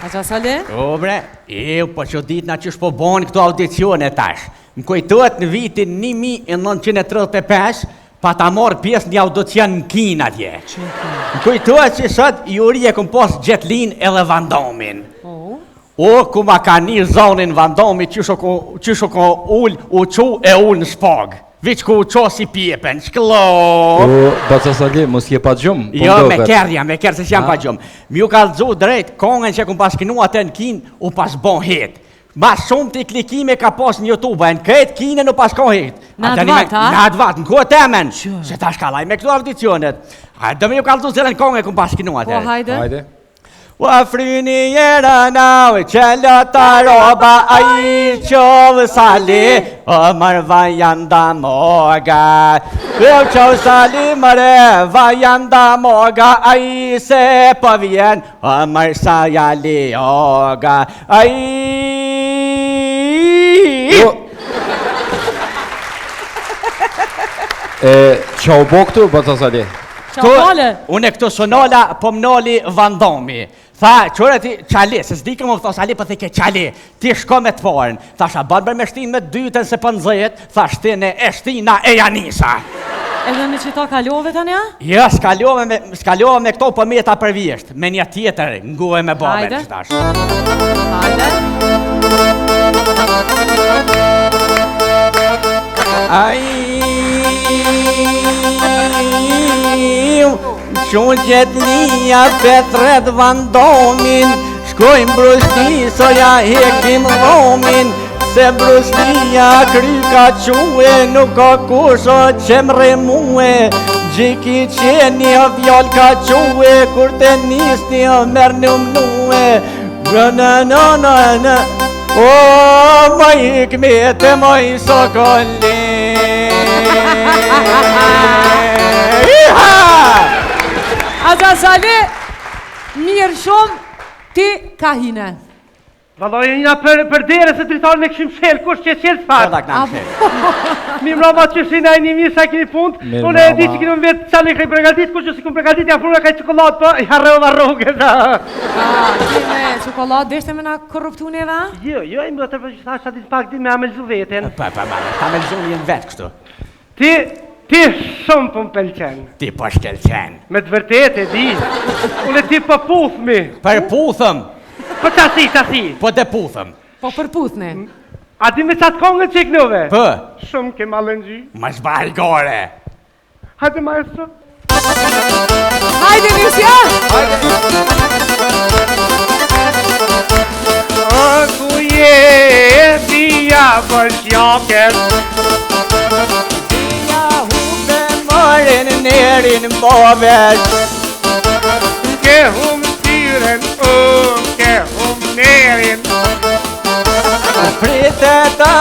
Axha Sali? O bre, e po çuditna qysh po bon këto audicione tash. Më kujtohet në vitin 1935, pata marrë pjesë një audicion në Kinë atje. Më kujtohet që sot juri e kom pas Jet Lin edhe Van Damin. O, O, ku ma ka ni zonin Van Dami, qysh o ko, qysh o ko ul, u çu e ul në shpagë. Viç ku u ço si pjepen, shkllo. O, baca Sali, mos je pa gjumë, po Jo, me m'doket. kerr jam, me kerr se s'jam pa gjumë. Mi ju kallxu drejt, kongën që kum pas knu atë në Kinë, u pas bon hit. Ma shumë të klikime ka pas në YouTube, e në krejt Kinën u pas kon hit. Në A atë doni me- vat, a? Në atë vat, në kohë temen. Se tash kallaj me këto audicionet. A do me ju kallxu cilën kongë e kum pas knu atë. Po, hajde. Hajde. Ua fryni jera na u qelo ta roba ai qovë sali o mërë vajanda moga Eu qovë sali mëre vajanda moga ai se po vjen o mërë sajali oga ai O. E, qa u bo këtu, baca Sali? Qa u nale? Unë këtu s'u nala, po m'nali Van Dami. Tha, qëre ti, Çali, se s'di më tha Sali, po the ke Çali, ti shko me të parën. Thash, a ban bërë me shtin me të dytën se po nxehet, tha shtine, e shtina e janisa. Edhe me qëta kalove tani, a? Jo, s'kalove me, s'kalove me këto, po meta për vjesht, me një tjetër, ngue me babën, Hajde. që tash. Hajde. Ai, Qu gjetlia Petret Vandomin Shkojmë Brusli, soja hekim dhomin Se Bruslia kry ka que Nuk ka kush o që mre mue Gjiki qeni o vjall ka que Kur të nisni o merë në mnue Në në në në në O, moj hikmete, moj sokoli Iha! Axha Sali, mirë shumë, ti ka hine. Valla e njëna për, për dere se dritarin e këshim shel, kush që qelë s'far. Edhe këna më shel. Mi mrama që shina e një mirë sa keni punt, Mirë unë e di mrama. që keni më vetë qa në krej përgatit, kush që si kum përgatit, ja pruna kaj çokoladë, po, i harrova rrugën. A, ti me çokoladë deshte me na korruptu neve, a? Jo, jo, i më të për që thash atë pak di me amelzu veten. Pa, pa, pa, ta me lëzun jenë vetë kështu. Ti, ti shumë po më pëlqen. Ti po shkelqen. Me të vërtetë e di. Unë e ti po puthmi. Për puthëm, Po qasi, qasi. po dhe puthëm. Po përputhni. A di me qatë kongën që i knove? Pë, Shumë ke mallëngji. më zbaj gore. Hajde maestro. Hajde, Nisja! O ku je dia bëshjaker Ja hupe morin nerin bovesh Ke hum tyren, o ke hum nerin Pritet ta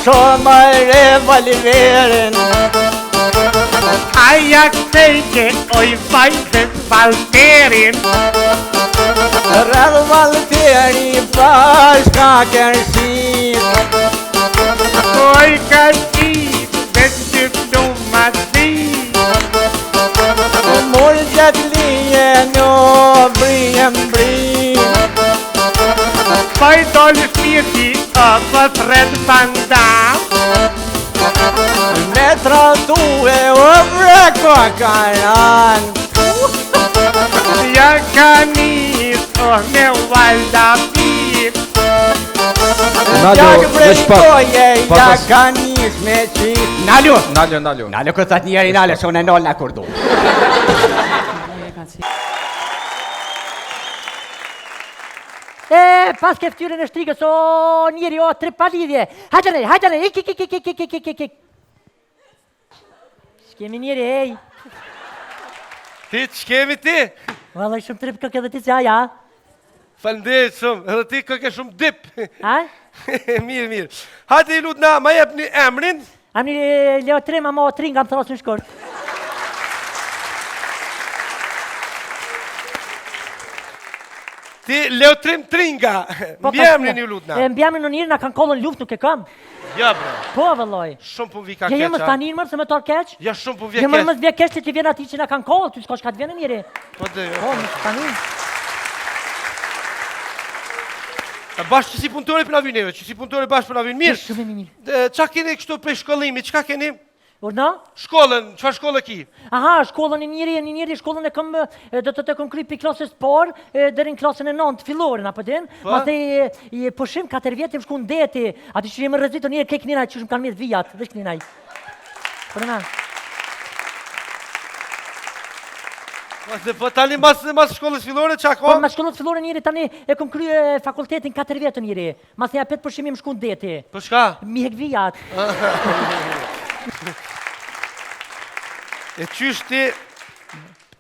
shumë revolverin Aja kthejke oj vajte Valterin Rreth Valteri pash ka kërsit Oj ka qit dhe diplomaci Mor gjatë lije në brijem bri Pa i dolë shpirti o po thret bandam Me tradue o vreko karan Ja ka nis o me valda pit Nalo, Jak veç pak. brejtoje, Pak ja as- ka nis me qit Nalu! Nalo, nalo. Nalu këtë thot njeri nalo, se unë e nalë na kur du E ka qenë. E, pas ke ftyrën e shtrigës, o, njeri, o, trip pa lidhje. Hajde ne, hajde ne, ik, ik, ik, ik, ik, ik, ik, ik, ik. S'kemi njeri, ej. Ti ç'kemi ti? Vallaj shumë trip këke dhe ti si aja. Faleminderit shumë, edhe ti këke shumë dip. A? mirë, mirë. Hajde i lutna, ma jepni emrin. Amni e, Leo Trim, ama o Tringa më thrasin shkurt. Ti Leotrim Tringa. Po, Mbi emrin ju lutna. E, mbi emrin në njeri, na kanë kollën luft, nuk e kam. Ja bre. Po, vëlloj. Shumë po vi ka Je keq. jo mos a? tani më, se më tor keq. Ja shumë po vjen Jo më keq. mos vjen keq se ti vjen aty që na kanë kollë, ty s'ka çka të vjen njeri. Po dhe, jo. Po, mos tani. Bash qësi punëtori po na vyn neve, qësi punëtori bash po na vyn mirë. Shumë mirë. Qa keni kështu prej shkollimit, çka keni? Urdhno? Shkollën, çfarë shkolle ki? Aha, shkollën e njëri, një njëri, shkollën e kom, do të të kom kry prej klasës parë, deri në klasën e nëntë, filloren, apo din? Po. Masnej, i pushim 4 vjet, jem shku në deti, aty që jemi rrezitur njëherë kek njëra që më kanë mirë vijat, veç njëra. Po na. Po se po tani mas mas shkollës fillore çka ka? Po mas shkollës fillore njëri tani e kom krye fakultetin 4 vjet njëri. Masnej apet pushim jem shku në deti. Po çka? Mi hek vijat. E qysh ti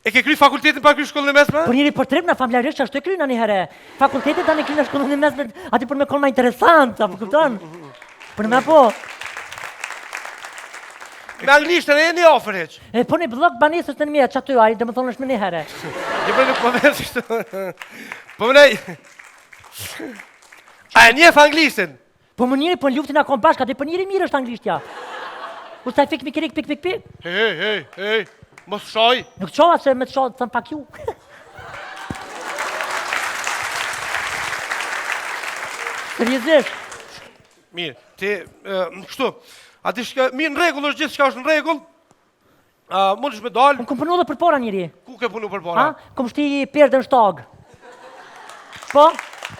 e ke kry fakultetin pa kry shkollën e mesme? Po njëri për trep na familjarisht ashtu e kryna një herë. Fakultetin tani kryna shkollën e mesme, aty për me konë ma interesant, apo kupton? Për me po. Me anglisht edhe jeni afër hiç. E po një bllok banesës në mje, që aty ai, dhe më thonë është me një herë. Jo po nuk po vesh kështu. Po më nej. A e njeh anglishtin? Po më njëri, po në luftën a kom bashkë, aty po njëri mirë është anglishtja. U sa i fik mi kirik, pik, pik, pik. Hej, hej, hej, mos shaj. Nuk qova se me të shoh, të thëmë pak ju. Seriozisht. Mirë, ti, kështu, a di shka, mirë në rregull është gjithçka është në rregull. A mundesh me dal? Unë kom punu dhe përpara njëri. Ku ke punu përpara? Ha? Kom shti perde në shtag. Po?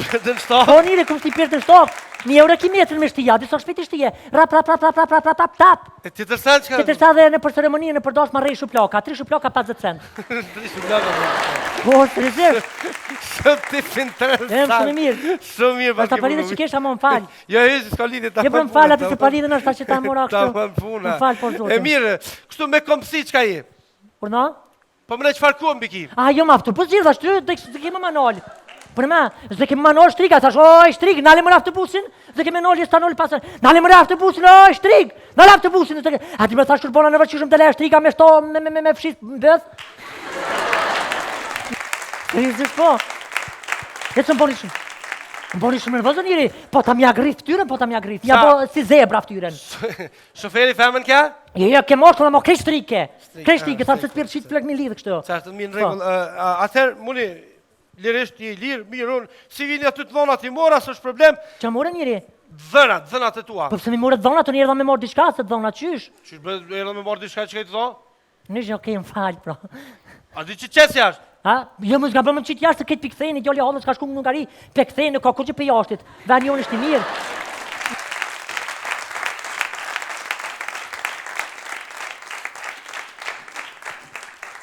Perde në shtag? Po njëri, kom shti perde në shtag. Një euro ki metrin me shtia, disa shpejt i shtije. Rap, rap, rap, rap, rap, rap, rap, tap, tap. E tjetër sen çka? Tjetër sa dhe në për ceremoni, në për dash ma rrej shuplaka. Tri shuplaka 50 cent. Tri shuplaka. Po, seriozisht. Shumë tip interesant. Jam shumë i mirë. Shumë mirë. Është ta palidhe që kesh, ama më fal. Jo, jo, s'ka lidhje ta. Jo, po më fal atë se palidhën është tash që ta mora kështu. Ta puna. Më fal por zotin. E mirë, kështu me kombësi çka je? Urdhno? Po më çfarë kombi ki? A jo më autobus gjithë ashtu, do të kemi më nal. Për më, s'do kemi më nal shtriga, thash, oj shtrig, nale më autobusin, s'do kemi nal sta nal pas. Nale më autobusin, oj shtrig, nale autobusin, s'do A ti më thash kur bona në vërçishëm të shtriga me shto me me me, me fshit mbeth. Seriozisht po. E të më bëni shumë. Më bëni shumë nervoz njëri, po ta mja grif fytyrën, po ta mja grif. Ja bo si zebra fytyrën. Shoferi femën ke? Jo, jo, ke moshë, mo krejt shtrike. Krejt shtrike, tha se s'pirë shit plek mi lidh kështu. Sa është mirë në rregull. Po. Atëherë muni lirisht i lirë, mirë unë, si vini aty të dhonat i mora, s'është problem. Që more njëri? Dhënat, dhënat e tua. Po pse mi more dhënat, unë erdha me marr diçka, se dhënat qysh? Qysh bre erdha me marr diçka që ke të dhënë? Një okej, më fal, pra. A di që qes jashtë? Ha? Jo, më s'ka bërë më qitë jashtë, se këtë piktheni, djali hallës ka shku në Hungari, pe ktheni, nuk ka kurrë për jashtit. Veni jonë është i mirë.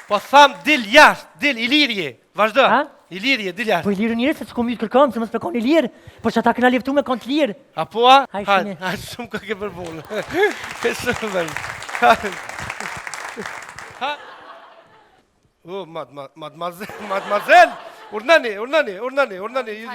Po tham dil jashtë, dil i lirë je. Vazhdo. Ha? I lirë je, dil jashtë. Po i lirë njëri se s'kom yt kërkon, se mos me kon i lirë, po që ata kena liftu me kon të lirë. A po a? Haj, Ha, shumë. ha, shumë ka ke për punë. Shumë bërë. Ha. Ha. O, madmazel, madmazel, urnani, urnani, urnani, urnani.